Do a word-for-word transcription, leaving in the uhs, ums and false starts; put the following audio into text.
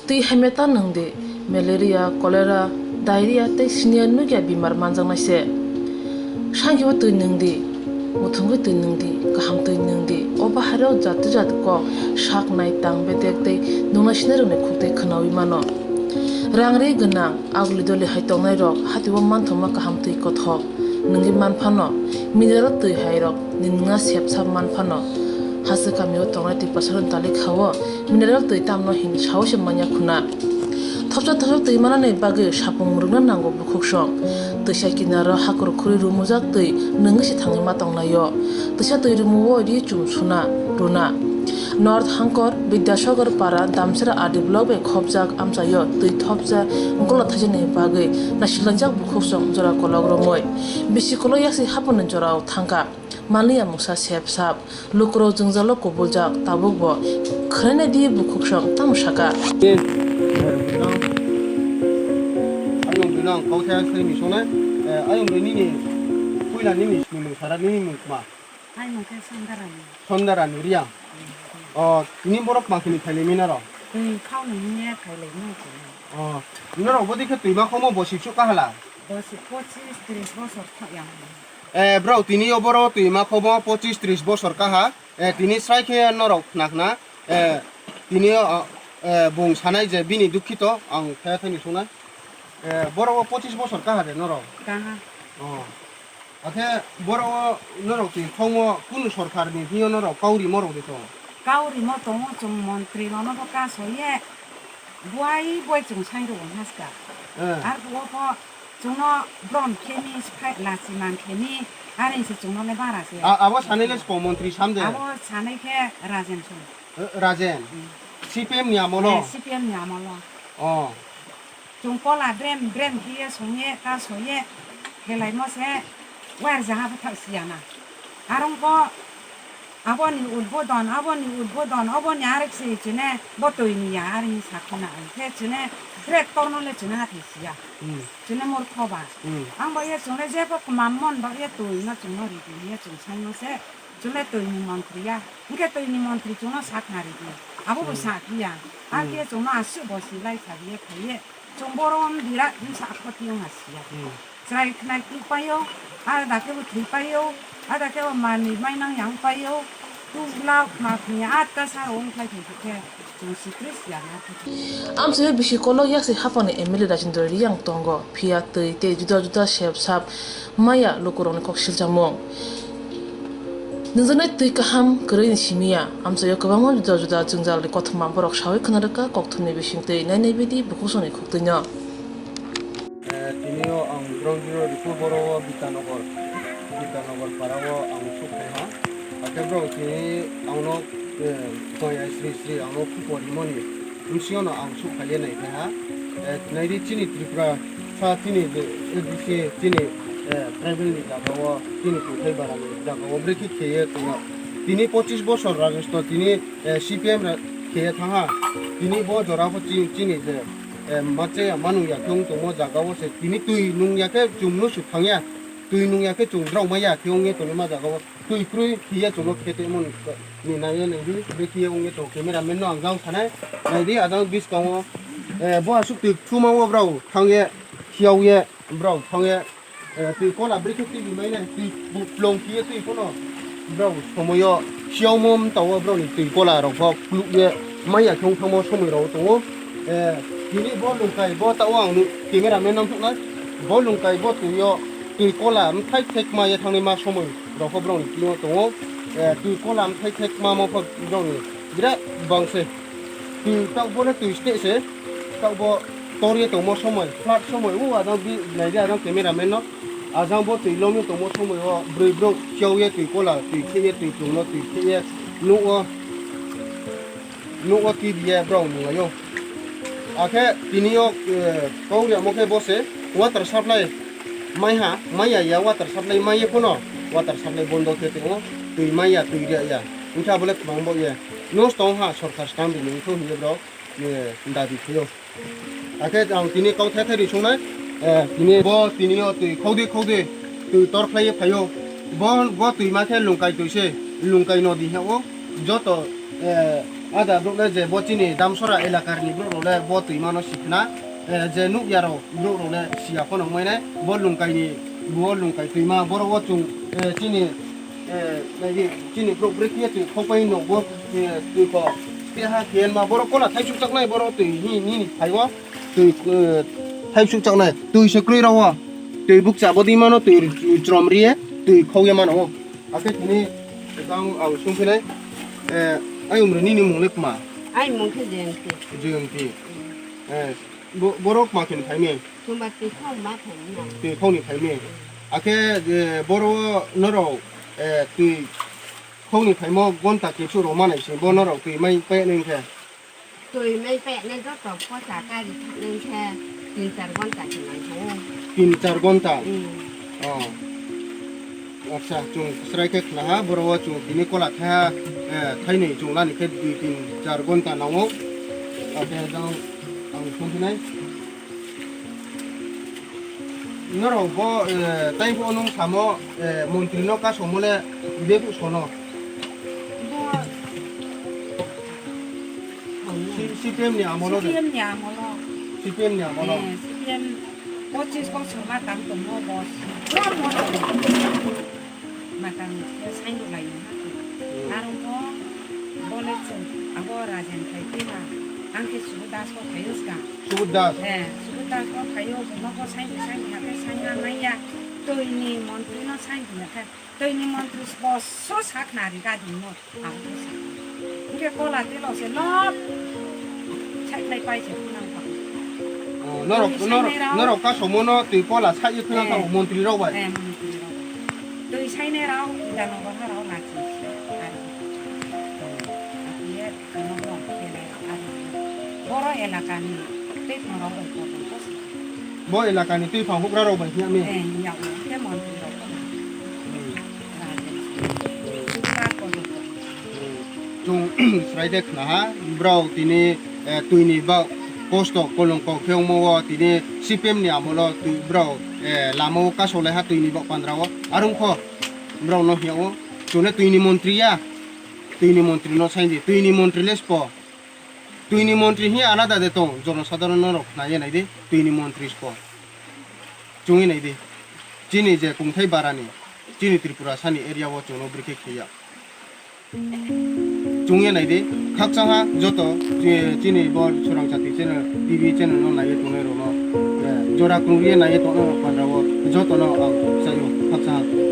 Twi hamya ta nwng di, malaria, cholera, diarrhea tei siniya nukya bimar manjaknai se. Sankhe bo twi nwng di, muthungwi twi nwng di, kaham twi nwng di. O bahairok jat jat kok saknai tang bedek tei nungna sinai rokni khuk tei khwnawi mano. Rang ri gwnang, aguli doli hai tongnai rok hati o manthokma kaham twi kothok nwngwi man phano, mineral twi hai rok ni nungna sep sap man phano. Haste kami o tongnai twi pasarok tali kha o. Mineral twi tamno hin sao se manya khuna. Thopsa thopsa twi manani bagwi sapung rwngna nango bukhuksong. Twisa kinaro hakur khuri rumujak twi nwngwi se thangwi ma tonglaio. Twisa twi rumuo ri chum suna runa. North Hangkor, Bidyasagar Para, Damsera R D block bai khopjak amchaio twi thopsa gola thaijani bagwi nasilangjak bukhuksong jora kolok romwi. Bisi kolok yaksi haponi jorao thangkha. Maliya mungsa sep sap. Lukurok jwngjalo kubuljak, tabukbo khwlaina di bukhuksong tamo saka. Ayung bwino ang kok khe khwlai misongnai. Eh, ayung bwino nini puila nini mung sara nini mung kma? Hai mung khe Sondarani. Sondarani Riang. O, tini borok ma khini khailai mina rok? Twi khao nung ye khailai mina chini. O, norok bodi khe twi ma khomo bo sik suk kahala? Bo sik pochis tris bosor thok yang. Eh, bro, tini o boro twi ma khomo pochis tris bosor kaha. Eh, tini srai khe norok khna khna. Eh, tini o, eh, bung sanai je bini dukhito, ang khe thani sungnai. Eh, boro o pochis bosor kaha de norok? Kaha. O. Akhe boro o norok twi khongmo kunu sorkar ni hiyo norok kauri morok de to? Kauri mo tongo, chwng montri rok no bo kaso ye. Buai buai chwng sai rwo haska. Eh. Ar bo pho chwngno brom khemi, lachi man khemi, are se chwngno le bara se. A-, abo sanai le spo montri sam de? Abo sanai khe Rajen song. Eh, Rajen? Mm. C P M ni amolo? Eh, C P M ni amolo. Oh. Chwng kola drem drem khe ye song ye, ta so ye, khelai mo se, wer jaha bwthak siya na. Arong ko, Aboni udbodon, aboni udbodon, oboni arek se chwne bo twi ni ya, arni sakhe na, khe chwne direct torno le chwne hathai siya. Hmm. Chwne murkho ba. Hmm. Ang bo ye chwng le jebo kwmam mon bo ye twi no chwng no ridi ye chwng sai no se, chwng le twi ni montri ya. Hwnkhe twi ni montri chwng no sakna ridi. Abo bo hmm sakya. Hmm. Akhe chwng no aswk bo silai sabi ye khai ye. Chwng borom birat wngsa aphoti wngha siya. Hmm. Chwrai khnai twi paio, ada khe bo thwi paio, ada khe bo manwi mainang yang paio, tubla khna khni atta sa wng khlai thai khe chwng sikri siya na. Amchai bisi kolok yaksi hapani M L A Rajendra Riyang tongo, phiya twi tei juda juda sep sap maya lukurokni kok silchamung. Nungjaknai twi kaham kwrwi ni simi ya, amchaio kwbangma juda juda jwngjalni kothoma borok saui khna rwkha, kokthumni bising twi nai nai bidi bukhuk songni khuk twi no. Eh, tini o ang Bronzino Riku Boro o Bitanagar, Bitanagar para o ang suk phai ha. Hakhe borok tini ang no, eh, maya sri sri ang no khupor rimani. Bwskango no ang suk phaiya nai kha ha. Eh, naidi chini Tripura sa chini je A D C chini, eh, tribal ni jaga o chini tongthai bara ni jaga o bwrwi khe kheye tongma. Tini pochis bosor rajestho tini, eh, C P M ra kheye thang ha. Tini bo jora bo chini, chini je, eh, mache manu ya khe wng tongmo jaga o se tini twi nung ya khe chwng no su thang ya. Twi nung ya khe chwng drao ma ya khe wng ye tongma jaga o. Twi kwrwi khiya chwngno khe tongmani nai nai di, bwrwi khiya wngwi tongo camera man no ang jang sanai. Nai di, ajang bwskango, eh, bo aswk twi thuma o borok thang ye, khiya o ye, borok thang ye, eh, twi kola bwrwi khe twi rimai nai, twi bu-, plong khiya twi phano borok somoi o khiya o mom tongo borok ni twi kola rok bo kuluk ye. Maya khe wng thangmo somoi rok tongo. Eh, tini bo lungkai bo ta o ang camera man nang thuknai. Bo lungkai bo twi o twi kola mthai thek ma ye thangni ma somoi rok bo borok ni twi o tongo. Eh, twi kola mthai thek ma mo pho borok ni birat bang se. Twi tak bo le twi site se. Tak bo tor ye tongmo somoi, flood somoi o ajang bi nai di ajang camera man no. Ajang bo twi lom ye tongmo somoi o bwrwi borok khiya o ye twi kola twi khe ye twi plung no twi khe ye nuk o. Nuk o T V ya borok nung lai o. Akhe tini o, eh, kok ri amo khe bo se water supply mai ha, mai ya ya water supply mai ye phano water supply bondo khe tongo, twi mai ya, twi ria ya. Wngkhe abo le kwbang bo ye nosto wng ha, sorkar stamp rini wngkhe hwnwi borok, eh, dabi khlai o. Akhe ang tini kok thai thai ri sungnai, eh, tini bo tini o twi khokdi khokdi twi tor khlai ye phai o. Bo, bo twi ma khe Lungkai twi se, Lungkai nodi he o. Joto, eh, Ada borok le je bo chini Damsora elakar ni borok rok le bo twima no sikna, eh, je nuk ya rok borok rok le siya phano wngmai nai, bo Lungkai ni, bo Lungkai twima borok o chung, eh, chini, eh, nai di, chini borok bwrwi khe twi khokpai no bo, eh, twi ko keha khe ma borok kola thaisuk chak nai borok twi hi nini phai o twi, eh, thaisuk chak nai twi se kwrwi rw o twi bukcha bo di mano twi chrom ri ye twi khok ye mano. Akhe tini tang ang sung phinai, eh, ayung rw nini mung le kma? Ai mung khe Jayonti. Jayonti. Eh, bo-, borok ma khin phaimi? Thumba twi khok ma phaimi na. Twi khok ni phaimi. Akhe, eh, boro norok, eh, twi khok ni phaimo gonta kichu rw manai se bo norok twi mai pe nung khe? Twi mai peknai joto posa kari thaknai khe tin char gonta se nang thango. Tin char gonta? Hmm. Oh. Acha, chung srai khe khna ha, boro o chung tini kola kha, eh, thainwi chung lani khe dui tin char gonta nango. Ate jang ang thung phinai. Norok bo, eh, taibo nung samo, eh, montri no kasomo le bebuk sono. Bo C-, C P M ni amolo de. C P M ni amolo. C P M ni amolo. Eh, C P M pochis bosor ma tang tongmo bo. Matang khe saino lai ha. Hmm. Aro bo bole chwng abo Rajen khai twi ma. Ang khe Subut Das bo phaio swkang. Subut Das? Eh, Subut Das bo phaio, bo no bo saino saino ha khe saino maya. Twi ni montri no saino ya khe. Twi ni montri bo so sak nari ga di mo. Ang khe sa. Hingke kola telo se no. Chak lai pai se phunang pa. Oh, norok, Twi norok, sainai rao. Norok kasomo no twi kola sa ye phunang Eh. Ka montri rok bai. Eh, montri rok. Twi sainai rao, ida no bwkha rao na chi. Ari. Ari ye, ano bong kele, ari. Boro elaka ni tei phang rao bai kotor ko se. Bo elaka ni twi phang hugra rok bai hiya mi. Eh, hiya o, ke montri rok ko. Hmm. Rajen. Ka kotor ko. Chung srai de khna ha, borok tini, eh, twi ni ba kosto kolongko khe ongmo o tini C P M ni amolo twi borok, eh, lama o kaso lai ha twi ni bok pandra o. Arung kho borok no hiya o. Chune twi ni montri ya. Twi ni montri no sai di. Twi ni montri le spo. Twi ni montri hi alada de tong. Jono sadharon no rok khna ye nai di. Twi ni montri spo. Chungwi nai di. Chini je kungthai barani, chini Tripura sani area o chwngno bwrwi khe khiya. Chungwi nai di, khakchangha joto chi-, chini bo Swrang Chati channel, T V channel no naiwi tongnai rokno, eh, jora kwrwngwi naiwi tongnai rok pandra o jotono ang chaio khakchangha.